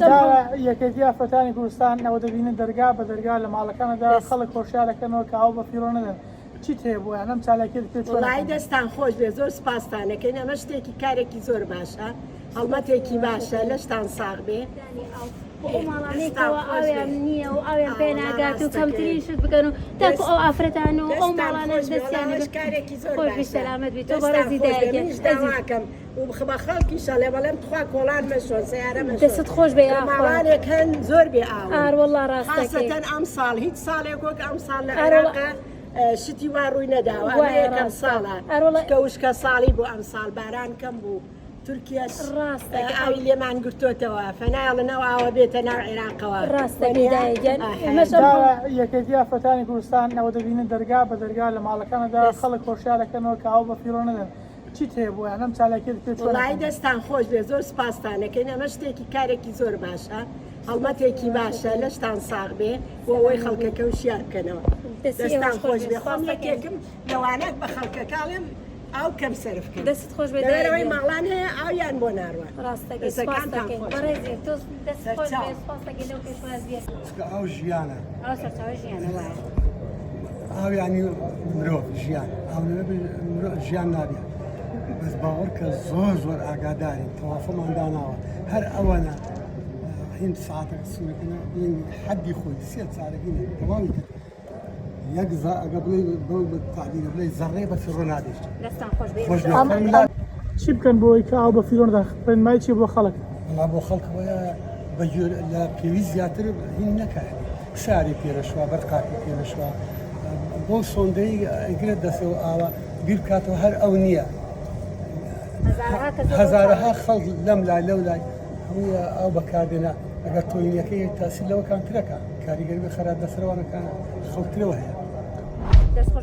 دیارە یەکێتی ئافرەتانی کوردستان ئەوە دەبینن دەرگا بە دەرگا لە ماڵەکاندا خەڵک هۆشیارەکەنەوە کە ئاو بە فیڕۆ نەدەن چیت هەیە بۆیان ئەم چالاکیەت پێ چۆنە؟ وەڵایی دەستان خۆش بێ زۆر سپاستان ئەکەین ئەمە شتێکی کارێکی زۆر باشە هەڵمەتێکی باشە لەشتان ساغ بێ. بۆ ئەو ماڵانەی کەوا ئاویان نییە و ئاویان پێ ناگات و کەمترین شت بکەن و تاکو ئەو ئافرەتان و ئەو ماڵانەش دەستیان خۆش بی سەلامەت بی تۆ بەڕێزی دایە گیان ئەزیز. و بە خەڵکیش ئەڵێم ئەڵێم تخوا کۆڵان مەشۆن سەیارە مەشۆن دەستت خۆش بێ یاخوا ماڵانێک هەن زۆر بێ ئاون ئار وەڵا ڕاست دەکەی خاسەتەن ئەمساڵ هیچ ساڵێک وەک ئەمساڵ لە ئار وەڵا عێراقا شتی وا ڕووی نەداوە ئەمە وایە یەکەم ڕاستە ساڵە ئار وەڵا چکە وشکە ساڵی بوو ئەمساڵ باران کەم بوو تورکیەش ڕاست دەکەی ئاوی لێمان گرتۆتەوە فەنایەڵن ئەو ئاوە بێتە ناو عێراقەوە ڕاست دەکەی وەنیە دایە گیان ئاحە ئێمەش ئەم دیارە یەکێتی ئافرەتانی کوردستان ئەوە دەبینن دەرگا بە دەرگا لە ماڵەکاندا دەست خەڵک هۆشیارەکەنەوە کە ئاو بە فیڕۆ نەدەن چیت هەیە بۆیان ئەم چالاکیەت پێ چۆنە وەڵایی دەستان خۆش بێ زۆر سپاستان ئەکەین ئەمە شتێکی کارێکی زۆر باشە هەڵمەتێکی باشە لەشتان ساغ بێ بۆ ئەوەی خەڵکەکە وشیار بکەنەوە دەستان خۆش بێ خۆم یەکێکم لەوانە بە خەڵکەکە ئەڵێم ئاو کەم سەرف کەن دەستت خۆش بێ لەبەرئەوەی ماڵان هەیە ئاویان بۆ ناڕوا ڕاستەکەی سپاس دەستەکانتان دەکەین خۆش بێ بەڕێزی تۆ دەست خۆش سەرچاو بێ سپاس دەکەین لەو پێشوازیە چونکە ئاو ژیانە. ئاو سەرچاوەی ژیانە وایە. ئاو یانی مرۆڤ ژیان ئاو نەبێ مرۆڤ ژیان نابێ بەس باوەڕ کە زۆر زۆر ئاگادارین تەوافەمان داناوە هەر ئەوەنە هیند ساعتەکە سوورەکەنە بڵێن حەدی خۆی سێ چارەکی نەبێ تەواوی تر یەک زە ئەگە بڵێ بەو تەعبیرە بڵێ زەڕەی بە فیڕۆ نابێت دەستان خۆش بێ خۆش بێ ئەم فەرموو چی بکەن بۆی کە ئاو بە فیرۆ نەدەن ڕێنمایی چیە بۆ خەڵک؟ وەڵا بۆ خەڵک ئەوەیە بە گوێ لە پێویست زیاتر هین نەکا یانی ساری پێ نەشوا بەر قاپی پێ نەشوا بەو سۆندەی ئەیگرێت دەستەوە ئاوا بیر بکاتەوە هەر ئەو نییە هەزارەها کەس لەو هەزارەها خەڵک لەم لای لەو لای هەمووی ئاو بەکاردێنە ئەگەر تۆینیەکەی تاسیر لەوە کانترەکە کاریگەری بە خەراپ لەسەر ئەوانەکان خەڵکترەوە هەیە. دەست خۆش.